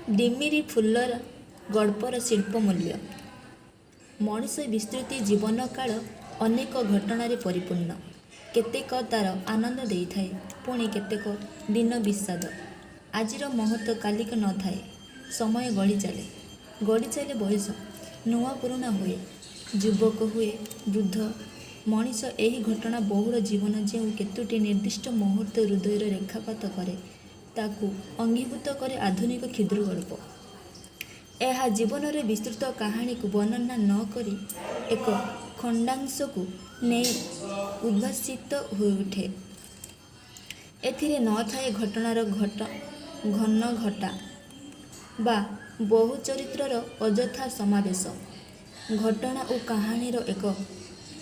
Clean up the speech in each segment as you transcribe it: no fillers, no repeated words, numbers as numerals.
ଡିମିରି ଫୁଲ ଗଳ୍ପର ଶିଳ୍ପ ମୂଲ୍ୟ। ମଣିଷର ବିସ୍ତୃତ ଜୀବନକାଳ ଅନେକ ଘଟଣାରେ ପରିପୂର୍ଣ୍ଣ। କେତେକ ତାର ଆନନ୍ଦ ଦେଇଥାଏ, ପୁଣି କେତେକ ଦିନ ବିଷାଦ। ଆଜିର ମୁହୂର୍ତ୍ତ କାଲିକି ନ ଥାଏ। ସମୟ ଗଡ଼ିଚାଲେ। ଗଡ଼ିଚାଲେ ବୟସ। ନୂଆ ପୁରୁଣା ହୁଏ। ଯୁବକ ହୁଏ ବୃଦ୍ଧ। ମଣିଷର ଏହି ଘଟଣା ବହୁଳ ଜୀବନରେ ଯେଉଁ କେତୋଟି ନିର୍ଦ୍ଦିଷ୍ଟ ମୁହୂର୍ତ୍ତ ହୃଦୟରେ ରେଖାପାତ କରେ, ତାକୁ ଅଙ୍ଗୀଭୂତ କରେ ଆଧୁନିକ କ୍ଷୁଦ୍ରଗଳ୍ପ। ଏହା ଜୀବନର ବିସ୍ତୃତ କାହାଣୀକୁ ବର୍ଣ୍ଣନା ନ କରି ଏକ ଖଣ୍ଡାଂଶକୁ ନେଇ ଉଦ୍ଭାସିତ ହୋଇଉଠେ। ଏଥିରେ ନ ଥାଏ ଘଟଣାର ଘନଘଟା ବା ବହୁ ଚରିତ୍ରର ଅଯଥା ସମାବେଶ। ଘଟଣା ଓ କାହାଣୀର ଏକ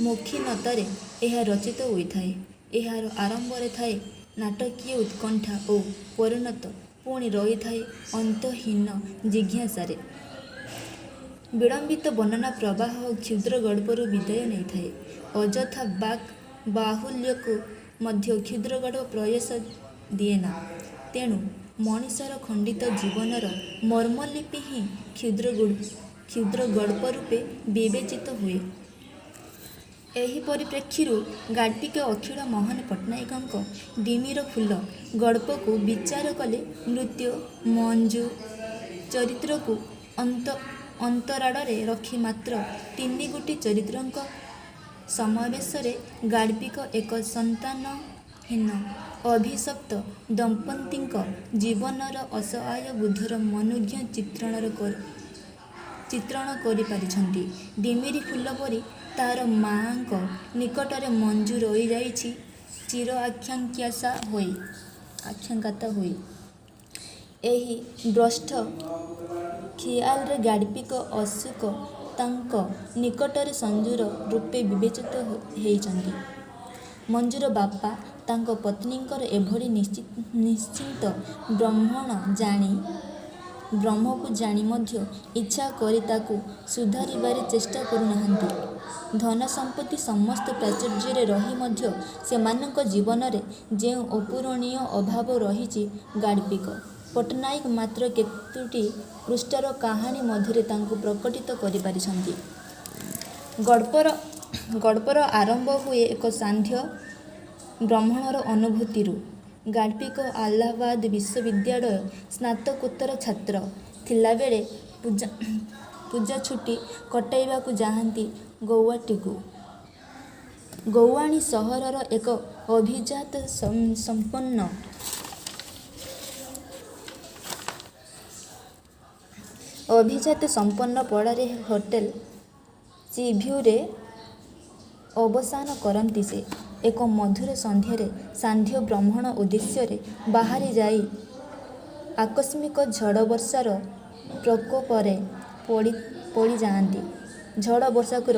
ମୌଖିନତାରେ ଏହା ରଚିତ ହୋଇଥାଏ। ଏହାର ଆରମ୍ଭରେ ଥାଏ ନାଟକୀୟ ଉତ୍କଣ୍ଠା ଓ ପରିଣତ ପୁଣି ହୋଇଥାଏ ଅନ୍ତହୀନ ଜିଜ୍ଞାସାରେ। ବିଳମ୍ବିତ ବର୍ଣ୍ଣନା ପ୍ରବାହ କ୍ଷୁଦ୍ରଗଳ୍ପରୁ ବିଦାୟ ନେଇଥାଏ। ଅଯଥା ବାକ୍ ବାହୁଲ୍ୟକୁ ମଧ୍ୟ କ୍ଷୁଦ୍ରଗଳ୍ପ ପ୍ରଶ୍ରୟ ଦିଏନା। ତେଣୁ ମଣିଷର ଖଣ୍ଡିତ ଜୀବନର ମର୍ମଲିପି ହିଁ କ୍ଷୁଦ୍ରଗଳ୍ପ ରୂପେ ବିବେଚିତ ହୁଏ। ଏହି ପରିପ୍ରେକ୍ଷୀରୁ ଗାଳ୍ପିକ ଅଖିଳ ମୋହନ ପଟ୍ଟନାୟକଙ୍କ 'ଡିମିରି ଫୁଲ' ଗଳ୍ପକୁ ବିଚାର କଲେ ମୃତ ମଞ୍ଜୁ ଚରିତ୍ରକୁ ଅନ୍ତରାଳରେ ରଖି ମାତ୍ର ତିନିଗୋଟି ଚରିତ୍ରଙ୍କ ସମାବେଶରେ ଗାଳ୍ପିକ ଏକ ସନ୍ତାନହୀନ ଅଭିଶପ୍ତ ଦମ୍ପତିଙ୍କ ଜୀବନର ଅସହାୟ ବୋଧର ମନୋଜ୍ଞ ଚିତ୍ରଣ କରିପାରିଛନ୍ତି। ଡିମିରି ଫୁଲ ପରି ତା'ର ମାଆଙ୍କ ନିକଟରେ ମଞ୍ଜୁ ରହିଯାଇଛି ଚିର ଆକାଂକ୍ଷିତା ହୋଇ। ଏହି ଦ୍ରଷ୍ଟ ଖିଆଲରେ ଗାଳ୍ପିକ ଅଶୋକ ତାଙ୍କ ନିକଟରେ ସଞ୍ଜୁର ରୂପେ ବିବେଚିତ ହେଇଛନ୍ତି। ମଞ୍ଜୁର ବାପା ତାଙ୍କ ପତ୍ନୀଙ୍କର ଏଭଳି ନିଶ୍ଚିତ ଭ୍ରମକୁ ଜାଣି ମଧ୍ୟ ଇଚ୍ଛା କରି ତାକୁ ସୁଧାରିବାର ଚେଷ୍ଟା କରୁନାହାନ୍ତି। ଧନ ସମ୍ପତ୍ତି ସମସ୍ତ ପ୍ରାଚୁର୍ଯ୍ୟରେ ରହି ମଧ୍ୟ ସେମାନଙ୍କ ଜୀବନରେ ଯେଉଁ ଅପୂରଣୀୟ ଅଭାବ ରହିଛି, ଗାଳ୍ପିକ ପଟ୍ଟନାୟକ ମାତ୍ର କେତୋଟି ପୃଷ୍ଠାର କାହାଣୀ ମଧ୍ୟରେ ତାକୁ ପ୍ରକଟିତ କରିପାରିଛନ୍ତି। ଗଳ୍ପର ଆରମ୍ଭ ହୁଏ ଏକ ସାନ୍ଧ୍ୟ ଭ୍ରମଣର ଅନୁଭୂତିରୁ। ଗାଳ୍ପିକ ଆଲାହାବାଦ ବିଶ୍ୱବିଦ୍ୟାଳୟର ସ୍ନାତକୋତ୍ତର ଛାତ୍ର ଥିଲାବେଳେ ପୂଜାଛୁଟି କଟାଇବାକୁ ଯାଆନ୍ତି ଗୌହାଟୀକୁ। ଗୌହାଟୀ ସହରର ଏକ ଅଭିଜାତ ସମ୍ପନ୍ନ ପଡ଼ାରେ ହୋଟେଲ 'ସିଭିଉ'ରେ ଅବସାନ କରନ୍ତି ସେ। ଏକ ମଧୁର ସନ୍ଧ୍ୟାରେ ସାନ୍ଧ୍ୟ ଭ୍ରମଣ ଉଦ୍ଦେଶ୍ୟରେ ବାହାରି ଯାଇ ଆକସ୍ମିକ ଝଡ଼ ବର୍ଷାର ପ୍ରକୋପରେ ପଡ଼ିଯାଆନ୍ତି। ଝଡ଼ ବର୍ଷାରୁ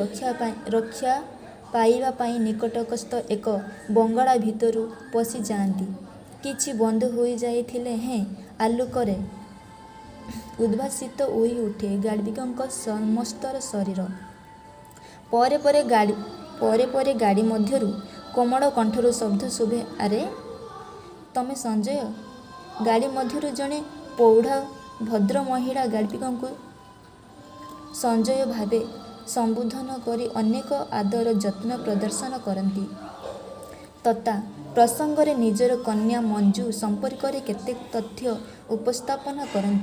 ରକ୍ଷା ପାଇବା ପାଇଁ ନିକଟସ୍ଥ ଏକ ବଙ୍ଗଳା ଭିତରକୁ ପଶିଯାଆନ୍ତି। କିଛି ବନ୍ଦ ହୋଇଯାଇଥିଲେ ହେଁ ଆଲୋକରେ ଉଦ୍ଭାସିତ ହୋଇଉଠେ ଗାଳ୍ପିକଙ୍କ ସମସ୍ତ ଶରୀର। ପରେ ପରେ ଗାଡ଼ି ମଧ୍ୟରୁ କୋମଳ କଣ୍ଠର ଶବ୍ଦ ଶୁଭେ ଆରେ, ତମେ ସଞ୍ଜୟ? ଗାଡ଼ି ମଧ୍ୟରୁ ଜଣେ ପ୍ରୌଢ଼ା ଭଦ୍ରମହିଳା ଗାଳ୍ପିକଙ୍କୁ ସଞ୍ଜୟ ଭାବେ ସମ୍ବୋଧନ କରି ଅନେକ ଆଦର ଯତ୍ନ ପ୍ରଦର୍ଶନ କରନ୍ତି। ତତ୍ ପ୍ରସଙ୍ଗରେ ନିଜର କନ୍ୟା ମଞ୍ଜୁ ସମ୍ପର୍କରେ କେତେକ ତଥ୍ୟ ଉପସ୍ଥାପନ କରନ୍ତି।